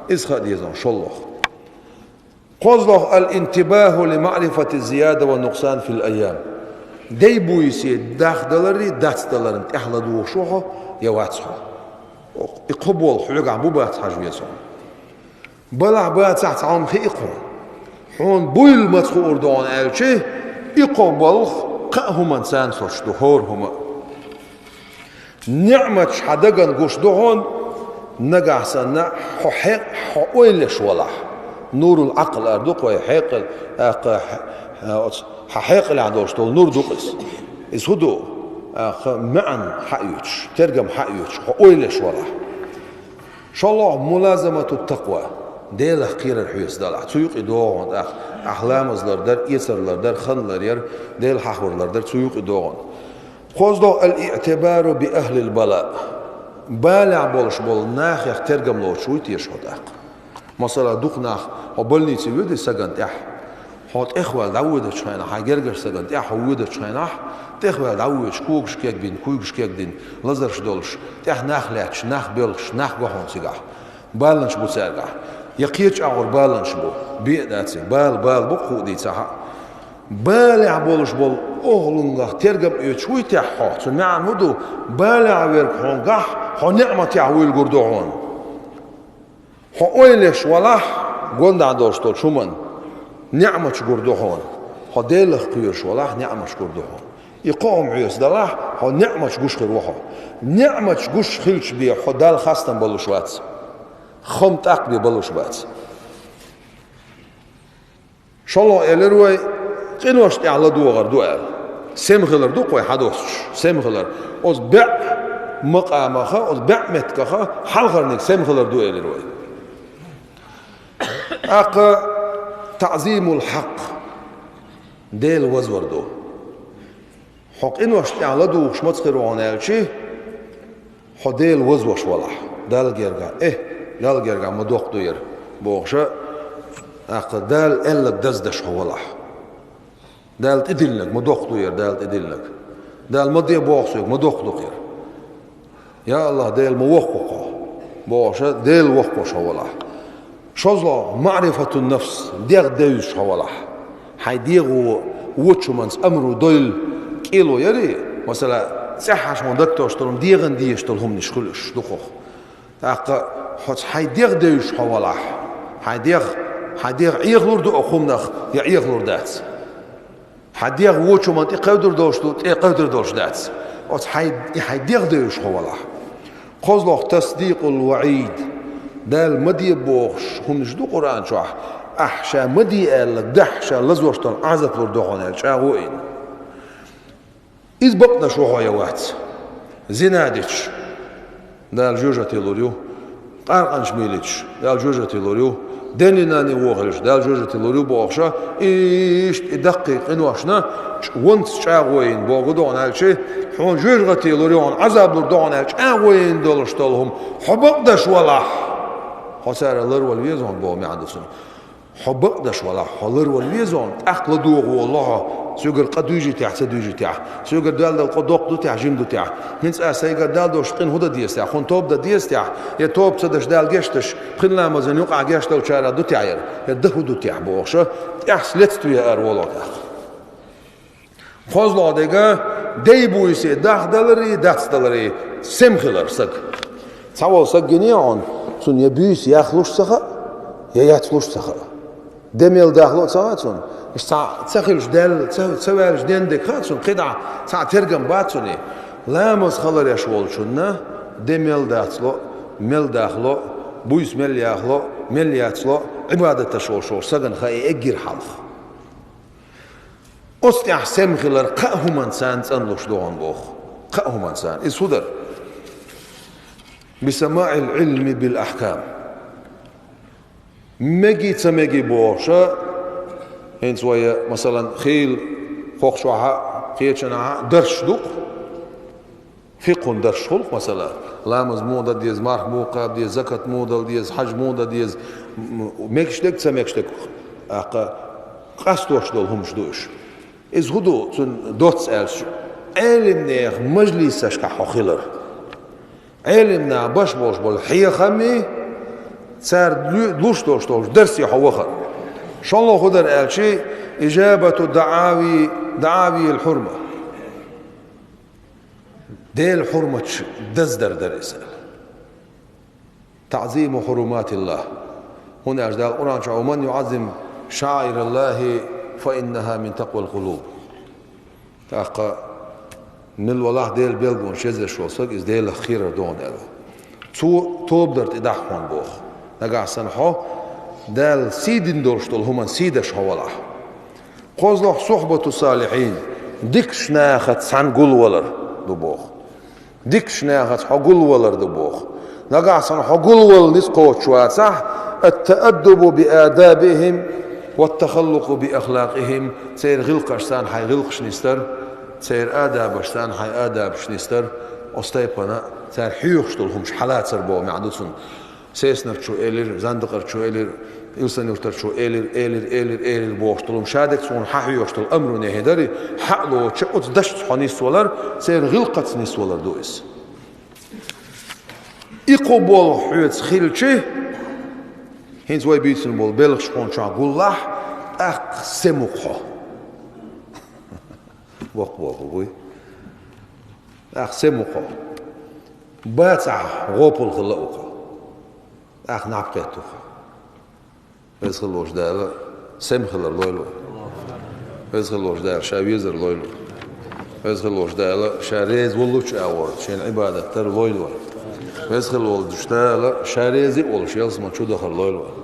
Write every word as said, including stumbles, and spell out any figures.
Иза хаа деза шоллагӀа. КхозлагӀа: الانتباه لمعرفة الزيادة والنقصان في الأيام. Дай-буйсе дахдалари дацдаларна тӀехьа ладугӀуш ва хьо, е вац хьо. И кхо болх хьоьгахь бу-бац хьажа веза хьо. Балахь-бацахь цхьа хӀума хи и кхо. Хьуна буйла маца хуур ду хьуна аьлча, и кхо болх кхаа хӀуманца цхьаьна соцуш ду, хӀора хӀума а. НиӀматаш хьан дагана гуш ду хьуна, нагахь санна хьо хье-, хьо ойла еш валахь. Нурул Ӏакъл ара ду-кх вай, хьекъал, тӀаккха, хьа-, оц-, хьан хьекъалехь долуш долу нур ду-кх иза. Иза хӀун ду? ТӀаккха маьӀна хьаоьцуш, тергам хьаоьцуш, хьо ойла еш валахь. ШоллагӀа: ملازمة التقوى. Делах кхерар хьоьца далахь. Цу юкъе догӀу хьуна тӀаккха. Ахь ламаз лардар, эцар лардар, хан ларъяр, Дела хьахор лардар, цу юкъе догӀу хьуна. КхозлагӀа: الاعتبار بأهل البلاء. Балехь болуш болу нахех тергам лоцуш вуй теша хьо тӀаккха? Масала, дукха нах хьо больнице воьду сагана тӀехь. Хьо тӀехваьлла дӀавоьдучу хенахь, хьайн гергарчу сагана тӀехь хьо воьдучу хенахь, тӀехваьлла дӀавоьдуш, когаш кегбина, куйгаш кегдина, лазарш долуш, тӀехь нах лаьтташ, нах боьлхуш, нах го хьуна цигахь. Баланаш бу цаьргахь. Я кхечу агӀор баланаш бу, бен а дац, бала, бала бу-кх хӀуъа дийцахь а. Балехь болуш болу охӀлунгах тергам оьцуш вуй техьа хьо? Цу маьӀна хӀун ду? Балехь верг хьуна гахь, хьо ниӀматехь вуйла гур ду хьуна. Хьо ойла еш валахь, гондахь долуш долчу хӀуманна, ниӀматаш гур ду хьуна. Хьо Делах кхоьруш валахь, ниӀматаш гур ду хьуна. И кхо хӀума хьоьца далахь, хьо ниӀматаш гуш хир ву хьо. НиӀматаш гуш хилча бен хьо Далла хастам балуш вац. Хам тӀаккха бен балуш бац. ШолгӀа элира вай, къиношна тӀехь ладогӀар ду аьлла. Сема хилар ду-кх вай хьадоссуш, сема хилар. Оцу бӀе макъамаха, оцу бӀе меттигаха хьалхарниг сема хилар ду элира вай. ТӀаккха تعظيم الحق, Дела вазвар ду. Хьо къиношна тӀехь ладугӀуш маца хир ву хьуна аьлча, хьо Дела вазвеш валахь, Далла гергахь, э, Далла гергахь ма доккха ду яра бохуша, тӀаккха Дала аьлларг даздеш хьо валахь. Дала тӀедиллинарг ма доккха ду яра, Дала тӀедиллинарг. Дала ма де боху соьга, ма доккха ду-кх яра. Я АллахӀ, Дела ма воккха хьо, бохуша, Дела воккхуш хьо валахь. ШозлагӀа, معرفة النفس, дегӀ девзаш хьо валахь. Хьайн дегӀо вочу хӀуманца амру дойла кӀело яри, масала, цӀеххьаш хьуна дагтош долу, дегӀан дезаш долу хӀуманаш хуьлуш ду-кх. ТӀаккха хьоца хьайн дегӀ девзаш хьо валахь. Хьайн дегӀ, хьайн дегӀ Ӏехалур ду оха хӀуманах, я Ӏехалур дац? Хьан дегӀ вочу хӀуманна тӀе кхевдур долуш ду, тӀе кхевдур долуш дац. Оцу хьайн, и хьайн дегӀ девзаш хьо валахь. КхозлагӀа, تصديق الوعيد. Дала ма де бохуш хӀуманаш ду Къуръан чохь, ахь ша ма де аьлла, дахь ша лазош долу Ӏазап лур ду хьуна аьлла, чӀагӀо а йина. Иза бакъдеш ву хьо я вац? Зина дича, Дала жоьжахате лур ю. Къаркъанаш мийлича, Дала жоьжахате лур ю. Денний-нанний вон хилча, Дала жоьжахате лур ю бохуша, иштта и даккхий къиношна чӀ-, ванца чӀагӀо йина боху ду хьуна аьлча, хьуна жоьжахате лур ю, хьуна Ӏазап лур ду хьуна аьлла, чӀагӀо йина долуш долу хӀума хьо бакъдеш валахь. Хьо царах ларвала веза хьуна боху маьӀна ду цуьнан. Хьо бакъдеш валахь, хьо ларвала веза хьуна, тӀаккха ладогӀа волало хьо, соьгара къа дуьйжи техьа, ца дуьйжи техьа, соьгара доьлла дала къа доккха ду техьа, жима ду техьа. ХӀинца а сайгара Дала долуш къина хӀун дан деза техьа, хӀун тоба дан деза техьа, я тоба ца деш Дала гечдеш, пхи ламазан юкъахь гечдолчарах ду техьа яра, я дан хӀун ду техьа бохуша, тӀехь следствие ара волало тӀаккха. КхозлагӀа дерг, дай-буйсе дахдаларе, дацдаларе сема хилар саг. Цхьаволу саг гиний хьуна, цунна я буьйса яхлуш ца хаьа, я яцлуш ца хаьа. Де мел дахло а ца хаьа цунна. Иштта цхьаъ ца хилча даьлла, ца, ца ваьлча денна дерг хаьа цунна, кхидӀа цхьаъ тергам бац цунна. Ламаз хилар еш волчунна де мел дацло, мел дахло, буьйса мел яхло, мел яцло, Ӏибадаташ волуш волу сагана хаьа и эггара хьалха. Оцу тӀехь сема хилар кхаа хӀуманца цӀанлуш ду хьуна боху. Кхаа хӀуманца. Иза хӀун дара? بسماع العلم بالأحكام. Меги ца меги бохуша, хӀинца вай, масалан, хийла кхокхучохь а, кхечанхьа а дарсаш ду-кх. Фикъхун дарсаш хуьлу-кх, масала, ламаз муха дан деза, марха муха кхаба деза, закат муха дала деза, хьаж муха дан деза, м-, мегаш дерг, ца мегаш дерг, тӀаккха къастош долу хӀуманаш ду уьш. Иза хӀун ду, цуьнан доцца аьлча, Ӏелимнехан мажлисашкахь хьо хилар. Ӏелимнаха беш болуш болу хьехамий, Цара лу-, луш долуш долчу дарсе хьо вахара. ШолгӀа хӀун дара аьлча, ижабату даӀави, даӀавил хьурма. Делан хьурматаш даздар дара иза. ТаӀзиму хьуруматиллахӀ. ХӀунда аьлча Дала Къуръан чохь: «Ва ман юӀаззим шаӀаираллахӀи, фа иннахӀа мин такъвал къулуб». ТӀаккха: «Мила валахь Делан билгалонаш езаш волу стаг, иза Делах кхерар ду хьуна», аьлла. Цо тоба дар тӀедахьа хьуна боху. Нагахь санна хьо Дала сий дина долуш долу хӀуманна сий деш хьо валахь. КхозлагӀа сухьбату салихьин, дикачу нахаца цхьаьна гулвалар ду боху. Дикачу нахаца хьо гулвалар ду боху. Нагахь санна хьо гулвала ницкъ кхочуш вацахь, ат-тааддубу би адабихим, ват-тахаллукъу би ахлакъихим, церан гӀиллакхашца хьайн гӀиллакхаш нисдар, церан адабашца хьайн адабаш нисдар, оцу тайпана цара хьоьхуш долу хӀумаш хьалацар боху маьӀна ду цунна. Сеснарчо элира, Зандакъарчо элира, Илсан-Юртарчо элира, элира, элира, элира бохуш долу, ша дерг суна хьан хьоьхуш долу амру нахьи дарий, хьан а лоцуша оцу дашца хьо нисвалар, церан гӀиллакхаца нисвалар ду иза. И кхо болх хьоьца хилча, хӀинца вай буьйцина болу белхаш хьуна чохь гуллахь, тӀаккха сема ву хьо. Воккха боху буй. ТӀаккха сема ву хьо. Бацахь, гӀопал хилла ву хьо. ТӀаккха наб кхетта ву хьо. Веза хила волчу Дала сема хилар лойла вайна. Веза хила волчу Дала ша везар лойла вайна. Веза хила волчу Дала ша реза воллучу агӀор шена Ӏибадат дар лойла вайна. Веза хила волчу Дала ша реза а волуш ялсаман чу дахар лойла вайна.